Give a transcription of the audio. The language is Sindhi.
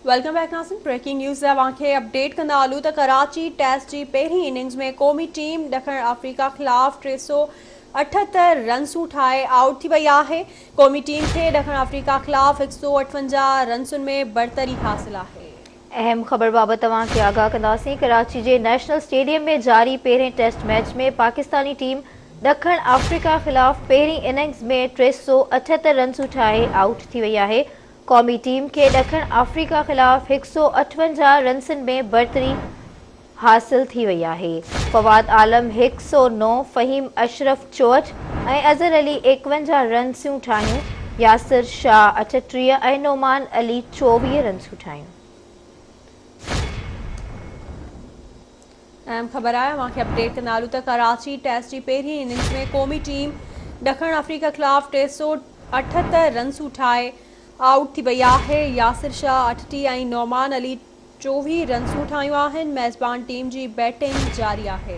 Welcome back ناظرين بريڪنگ نيوز اوهان کي اپڊيٽ ڪندا هلون ته ڪراچي ٽيسٽ جي پهرين اننگز ۾ قومي ٽيم ڏکڻ آفريڪا خلاف 378 رنسون ٺاهي آئوٽ ٿي وئي آهي. قومي ٽيم کي ڏکڻ آفريڪا خلاف 158 رنسن ۾ برتري حاصل آهي. اهم خبر بابت توهان کي آگاهه ڪنداسين ڪراچي جي نيشنل اسٽيڊيم ۾ جاري پهرين ٽيسٽ ميچ ۾ پاڪستاني ٽيم ڏکڻ آفريڪا خلاف پهرين اننگز ۾ 378 رنسون ٺاهي آئوٽ ٿي وئي آهي. قومي ٽيم کي ڏکڻ آفريڪا خلاف 158 رنسن ۾ برتري حاصل ٿي وئي آهي. فواد عالم 109، فهيم اشرف 64 ۽ اظهر علي 51 رنسون ٺاهيون، ياسر شاهه 38 ۽ نعمان علي 24 رنسون ٺاهيون. اهم خبر آهي اوهان کي اپڊيٽ ڪندا هلون ته ڪراچي ٽيسٽ جي پهرين اننگز ۾ قومي ٽيم ڏکڻ آفريڪا خلاف 378 رنسون ٺاهي آئوٽ ٿي وئي آهي. ياسر شاهه 38 ۽ نعمان علي 24 رنسون ٺاهيون آهن. ميزبان ٽيم جي بيٽنگ جاري آهي.